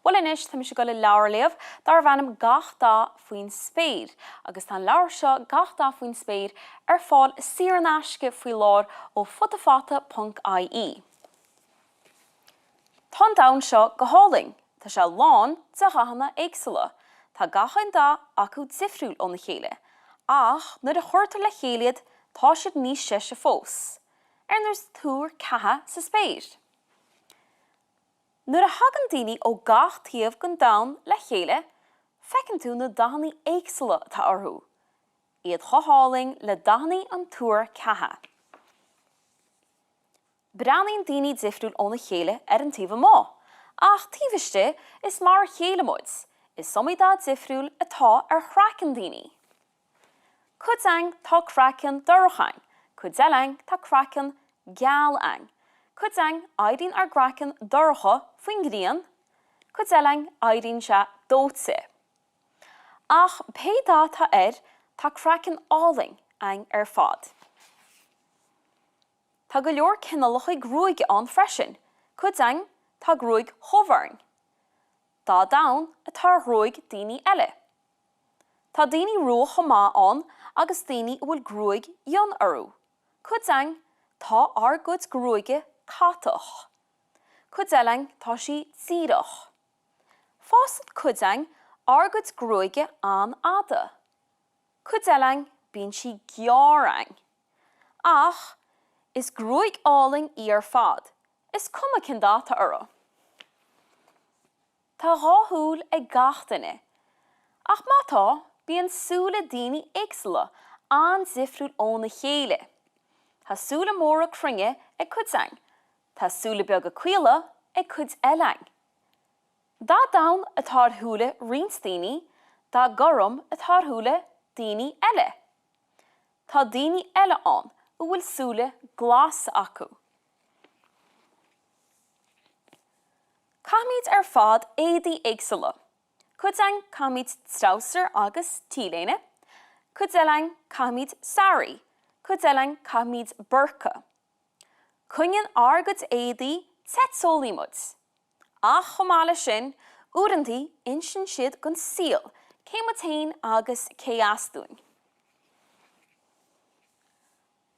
Bhuel anois, tá mise ag dul leabhar a léamh darbh ainm Gach Dath Faoin Spéir agus tá an leabhar seo, Gach Dath Faoin Spéir, ar fáil saor in aisce faoi láthair ó Futa Fata ponc ie. Tá an domhan seo go hálainn. Tá sé lán de dhathanna éagsúla. Tá gach aon dath acu difriúil óna chéile. Ach nuair a chuirtear le chéile iad, tá siad níos deise fós. Ar nós tuar ceatha sa spéir. Nuair a thagann daoine ó gach taobh den domhan le chéile, feiceann tú na dathanna éagsúla atá orthu, iad chomh hálainn le dathanna an tuar ceatha. Breathnaíonn daoine difriúil óna chéile ar an taobh amuigh, ach taobh istigh is mar a chéile muid, is iomaí dath difriúil atá ar chraiceann daoine. Cuid againn tá craiceann dorcha againn, cuid eile againn tá craiceann geal againn. Cuid againn éiríonn ár gcraiceann dorcha faoin ngrian, cuid eile againn éiríonn sé dóite. Ach pé dath atá air tá craiceann álainn againn ar fad. Tá go leor cineálacha gruaige ann freisin, cuid againn tá gruaig dhubh orainn. Dath donn atá ar ghruaig daoine eile. Tá daoine rua chomh maith ann agus daoine a bhfuil gruaig fhionn orthu. Cuid againn, tá ár gcuid gruaige catach. Cuid eile againn, tá sí díreach. Fásann cuid againn ár gcuid gruaige an-fhada. Cuid eile againn, bíonn sí gearr againn. Ach is gruaig álainn í ar fad, is cuma cén dath atá uirthi. Tá dhá shúil ag gach duine. Ach má tá, bíonn súile daoine éagsúla an-difriúil óna chéile. Tá súile móra cruinne ag cuid againn. Tá súile beaga caola ag cuid eile againn. Dath donn atá ar shúile roinnt daoine, dath gorm atá ar shúile daoine eile. Tá daoine eile ann a bhfuil súile glasa acu. Caithimid ar fad éadaí éagsúla. Cuid againn caithimid treabhsar agus T-léine, cuid eile againn caithimid sari, cuid eile againn caithimid burqa. Coinníonn ár gcuid éadaí te teolaí muid. Ach chomh maith leis sin, uaireanta insíonn siad don saol cé muid féin agus cé as dúinn.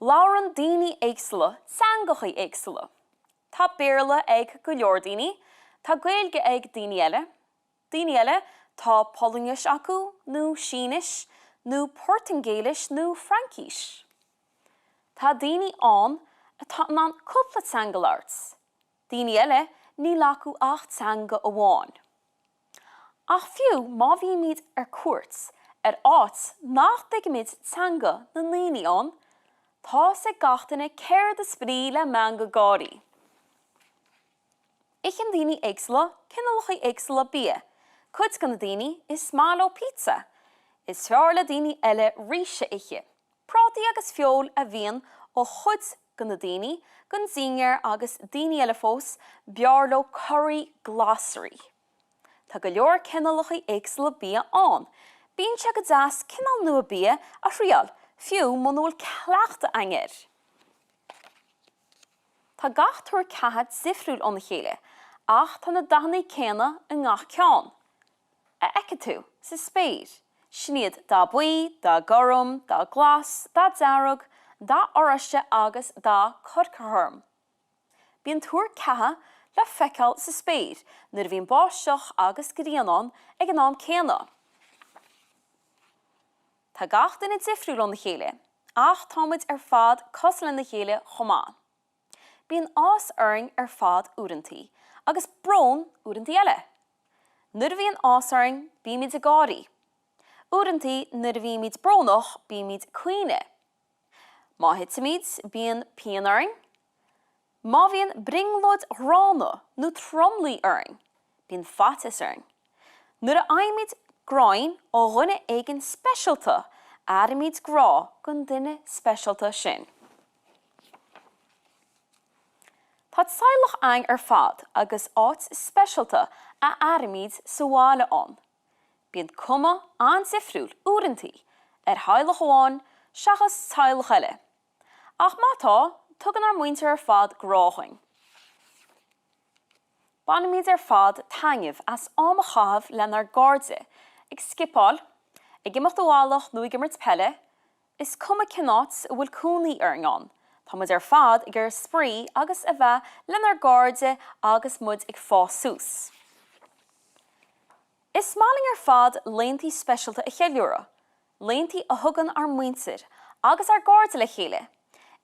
Labhrann daoine éagsúla teangachaí éagsúla. Tá Béarla ag go leor daoine, tá Gaeilge ag daoine eile. Daoine eile, tá Polainnis acu, nó Sínis, nó Portaingéilis nó Fraincis. Tá daoine ann atá in ann cúpla teanga a labhairt, daoine eile níl acu ach teanga amháin. Ach fiú má bhímid ar cuairt ar áit nach dtuigimid teanga na ndaoine ann, tá's ag gach duine céard is brí le meangadh gáirí. Itheann daoine éagsúla cineálacha éagsúla bia, cuid de na daoine is maith leo pizza, is fearr le daoine eile rís a ithe. Prátaí agus feoil a bhíonn ó chuid de na daoine don dinnéar agus daoine eile fós, b'fhearr leo curaí glasraí. Tá go leor cineálacha éagsúla bia ann. Bíonn sé go deas cineál nua bia a thriáil, fiú muna bhfuil cleachtadh againn air. Tá gach tuar ceatha difriúil óna chéile, ach tá na dathanna céanna i ngach ceann. a fheiceann tú sa spéir. Sin iad dath buí, dath gorm, dath glas, dath dearg, dath oráiste agus dath corcaighorm. Bíonn tuar ceatha le feiceáil sa spéir nuair a bhíonn báisteach agus grian ann ag an am céanna. Tá gach duine difriúil óna chéile, ach táimid ar fad cosúil lena chéile chomh maith. Bíonn áthas orainn ar fad uaireantaí agus brón uaireantaí eile. Nuair a bhíonn áthas orainn bímid ag gáirí. Uaireantaí nuair a bhímid brónach bímid ag caoineadh. Má thitimid bíonn pian orainn. Má bhíonn brionglóid ghránna nó tromluí orainn bíonn faitíos orainn. Nuair a fhaighimid gráin ó dhuine éigin speisialta airímid grá don duine speisialta sin. Tá teaghlach againn ar fad agus áit speisialta a airímid sa bhaile ann. Bíonn cuma an-difriúil, uaireantaí, ar theaghlach amháin seachas teaghlach eile. Ach má tá, tugann ár muintir ar fad grá dhuinn. Bainimid ar fad taitneamh as am a chaitheamh lenár gcairde, ag scipeáil, ag imeacht i bhfalach nó ag imirt peile, is cuma cén áit a bhfuil cónaí orainn ann, tá muid ar fad ag iarraidh spraoi agus a bheith lenár gcairde agus muid ag fás suas. Is maith linn ar fad laethanta speisialta a cheiliúradh, laethanta a thugann ár muintir agus ár gcairde le chéile.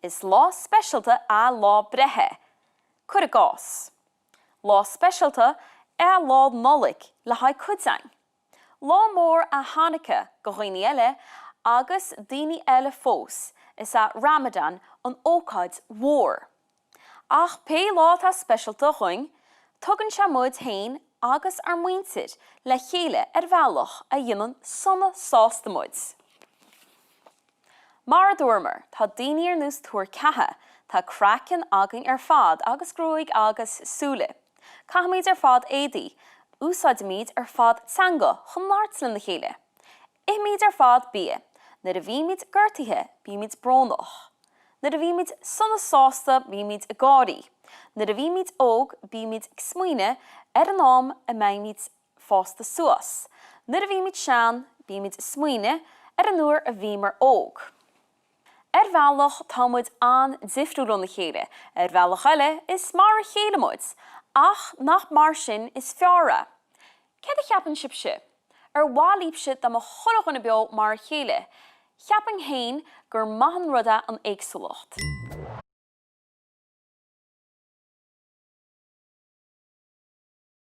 Is lá speisialta é lá breithe, cuir i gcás. Lá speisialta é Lá Nollag le haghaidh cuid againn. Lá mór é Hanukkah do dhaoine eile agus daoine eile fós is é Ramadan an ócáid mhór. Ach pé lá atá speisialta dhúinn, tugann sé muid féin agus ár muintir le chéile ar bhealach a dhéanann sona sásta muid. Mar a dúramar, tá daoine ar nós tuar ceatha, tá craiceann againn ar fad agus gruaig agus súile. Caithimid ar fad éadaí, úsáidimid ar fad teanga chun labhairt lena chéile. Ithimid ar fad bia. Nuair a bhímid gortaithe, bímid brónach. Nuair a bhímid sona sásta, bímid ag gáirí. Nuair a bhímid óg, bímid ag smaoineamh ar an am a mbeimid fásta suas. Nuair a bhímid sean, bímid ag smaoineamh ar an uair a bhíomar óg. Ar bhealach, tá muid an-difriúil óna chéile, ar bhealach eile, is mar a chéile muid, ach nach mar sin is fearr é? Céard a cheapann sibhse? Ar mhaith libhse dá mbeadh chuile dhuine beo mar a chéile? Cheapfainn féin gur maith an rud é an éagsúlacht.